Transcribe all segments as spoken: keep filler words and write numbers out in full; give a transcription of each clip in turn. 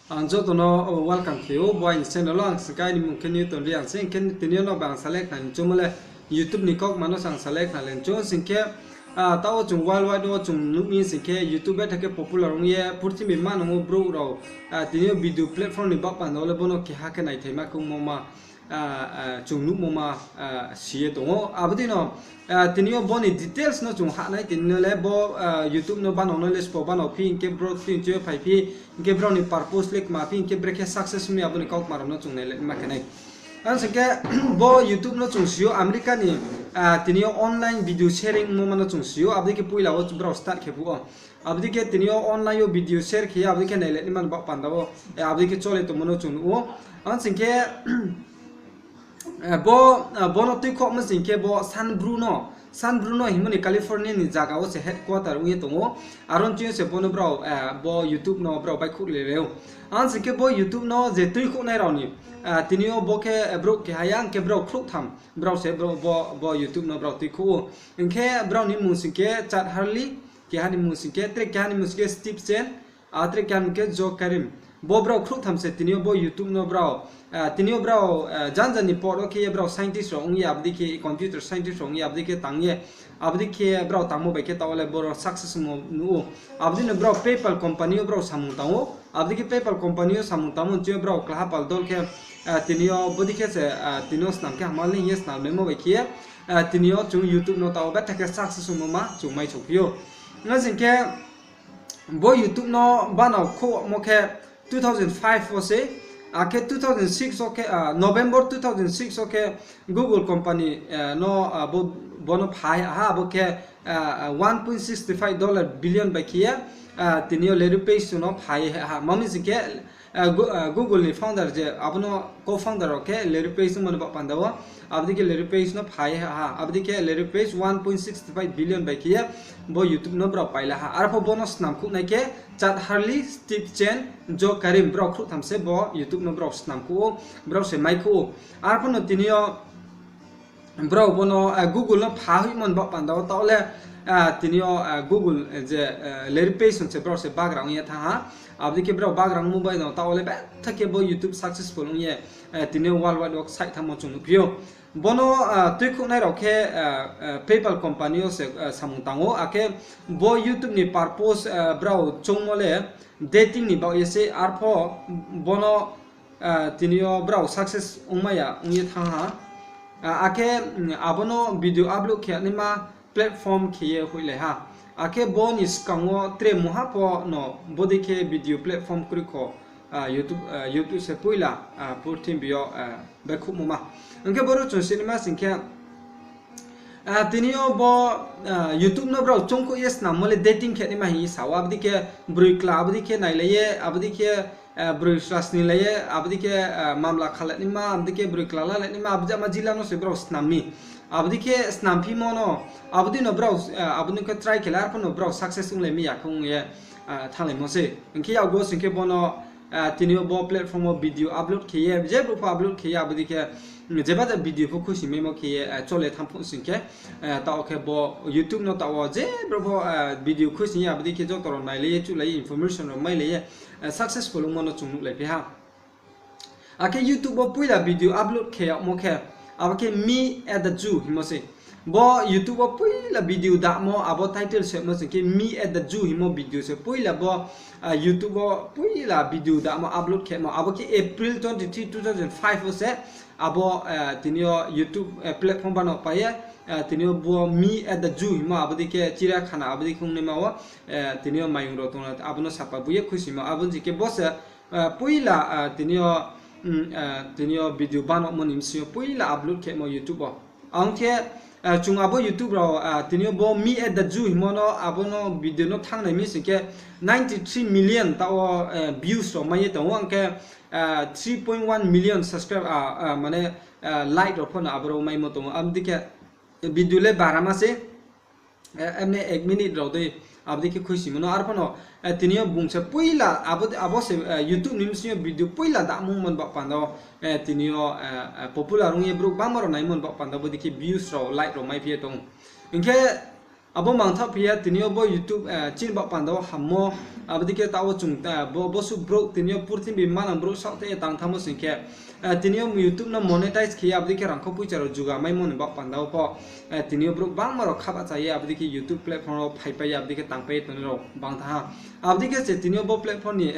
Ang joto no welcome khe ou bo aini channel wo. Ang sing khe aini mmung khe Newton Reang se, hing khe tini yo no ba ang salai khna ni choungmo le YouTube ni kaukma no se ang salai khna le choung sing khe, taoh wo chung worldwide wo chung nuh mi sing khe YouTube betha khe popular ong ye purthimbi manang wo brouh rao tini yo video platform ni baoh panda wo le bo no keha khe naithaima khe ongmo ma chung nuhmo ma si ye tong ou. Abo dei no tini yo bo ni details no chung hah nai, tini yo le bo YouTube no banao no le sbo banao phi, hing khe brouh tini yo phaiphi, hing khe brao ni purpose le kma phi, hing khe brekhe success ong mi, abo ni kaukma rao no chung nailai ma khe nai. Ang sing khe bo YouTube no chung si ou America ni tini yo online video sharing ongmo ma no chung si ou, abo dei khe poila wo brao start khe phuh ou. Abo dei khe tini yo online yo video share khe ye abo dei khe nailai naima ni baoh panda wo abo dei khe chole tongmo no chung nuh ou. Ang sing khe bo, bo no tuikhouhmo sing khe bo San Bruno, San Bruno hingmo ni California ni zaga wo se headquarter ong ye tong ou. Aro ni thing yo se bo no brao, bo YouTube no brao baihkhouh le le ou. Ang sing khe bo YouTube no je tuikhouhnai rao ni tini yo bo khe brouh keha ya, hing khe brao khrouhtham brao se bo, bo YouTube no brao tuikhouh ou. Hing khe brao ni mmung sing khe Chad Hurley, keha ni mmung sing khe, tre keha ni mmung sing khe Steve Chen, a tre keha ni mmung khe Joe Karim. Bo brao khrouhtham se tini yo bo YouTube no brao, tini yo brao janja ni por wo khe ye brao scientist rao ong ye, abo dei khe computer scientist rao ong ye, abo dei khe tang ye, abo dei khe brao tangmo bai khe taoh wo le boro success ongmo nuh ou. Abo dei no brao PayPal company yo brao samung tang ou. Abo dei khe PayPal company yo samung tangmo ni thing yo brao klaha pal dol khe, tini yo bodei khe se, tini yo snam khe hama le hing ye snam naimo bai khe ye, tini yo chung YouTube no taoh wo betha khe success ongmo ma chung mai sophi ou. Ong sing khe bo YouTube no banao khouhmo khe two thousand five wo se, akhe two thousand six wo khe, November two thousand six wo khe Google company no bo, bo no phai ha, abo khe one point six five dollar billion bai khe ye, tini yo Larry Page no phai ha. Mami sing khe Google ni founder je abo no co-founder rao khe Larry Page ongmo ni baoh panda wo, abo dei khe Larry Page no phai ha, abo dei khe Larry Page one point six five billion bai khe ye bo YouTube no brao paila ha. Arpho bo no snam khouhnai khe Chad Hurley, Steve Chen, Joe Karim, brao khrouhtham se bo YouTube no brao snam khouh ou, brao se mai khouh ou. Arpho no tini yo brao bo no Google no pha hoihmo ni baoh panda wo taoh le tini yo Google je Larry Page se brao se bagra ong ye thanng ha. Abo dei khe brao bagra ongmo bai no taoh wo le betha khe bo YouTube successful ong ye tini yo worldwide wo ksaih thanngmo chung nuhphi ou. Bo no tuikhouhnai rao khe PayPal company yo se samung tang ou, akhe bo YouTube ni purpose brao choungmo le dating ni baoh ye se, arpho bo no tini yo brao success ongmai ya ong ye thanng ha. Akhe abo no video upload khe naima platform khe ye hoihlai ha. Akhe bo ni skang wo tre mungha pho no bodei khe video platform kroi kho, YouTube se poila purthimbi yo baihkhouhmo ma. Hing khe boro chung sinaima sing khe, tini yo bo YouTube no brao choungkhouh ye snammo le dating khe naima hing ye sa ou. Abo dei khe broi kla abo dei khe nailai ye, abo dei khe broi sra sninglai ye, abo dei khe mamla khalai naima, abo dei khe broi kla lalai naima, abo jama jila no se brao snam mi. Abo dei khe snamphimo no, abo dei no brao, abo dei khe try khe le arpho no brao success onglai mi ya khe ong ye thannglai mo se. Hing khe yakgo sing khe bo no tini yo bo platform wo video upload khe ye, je brouh pho upload khe ye, abo dei khe jeba je video pho khuisoing maimo khe ye chole thanng phuh sing khe, taoh khe bo YouTube no taoh wo je brouh pho video khuisoing ye, abo dei khe joto rao nailai ye, chuhlai ye, information rao mailai ye, successful ongmo no chung nuhlai phi ha. Akhe YouTube wo poila video upload khe yagmo khe, abo khe Me at the Zoo hingmo se. Bo YouTube wo poila video damo, abo title se mo sing khe Me at the Zoo hingmo video se poila bo YouTube wo poila video damo upload khemo, abo khe April twenty-three, two thousand five wo se, abo tini yo YouTube platform bano pai ye, tini yo bo Me at the Zoo hingmo, abo dei khe chiriakhana, abo dei khe ongnaima wo tini yo mayung rao tong, abo no sapa bu ye khuisoingmo, abo ni khe bo se poila tini yo video banomo ni bsing yo poila upload khemo YouTube wo. Ang khe chung abo YouTube rao tini yo bo Me at the Zoo hingmo no, abo no video no thanngnai mi sing khe ninety three million taoh wo views rao mai ye tong ou, ang khe three point one million subscribe, mane like rao pho no abo rao maimo tong ou. Abo dei khe video le barama se, emne ek minute rao dei, abo dei khe khuisoingmo no. Arpho no tini yo bung se poila, abo se YouTube ni bsing yo video poila damung mon baoh panda wo, tini yo popular ong ye brouh bangma rao naimon baoh panda wo, bo dei khe views rao, like rao maiphi ye tong ou. Hing khe Abo mangthaoh phi ya, tini yo bo YouTube chini baoh panda wo hammo, abo dei khe taoh wo chung, bo, bosuh brouh tini yo purthimbi manang brouh saoh tei ye tang thanngmo sing khe, tini yo YouTube no monetize khe ye abo dei khe rangkho poicha rao juga maimo ni baoh panda wo pho, tini yo brouh bangma rao khabahcha ye abo dei khe YouTube platform wo phaipai ye abo dei khe tangpai ye tongnai rao bang thanng ha. Abo dei khe se tini yo bo platform ni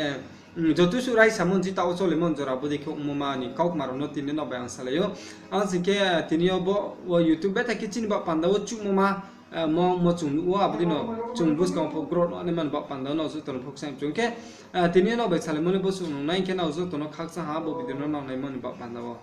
joto suh raisamo ni taoh wo cholemo ni jora abo dei khe ongmo ma ni kaukma rao no tini yo nrao bai ang salai ou. Ang sing khe, tini yo bo YouTube betha khe chini baoh panda wo chuhmo ma, mo, mo chung nuh wo abo dei no chung buskang pho growth no naima ni baoh panda wo nrao joto no pho kchang chung khe, tini yo nrao bai salaimo le bosuh nung nai khe nrao joto no khakchang ha bo video no nrao naimo ni baoh panda wo.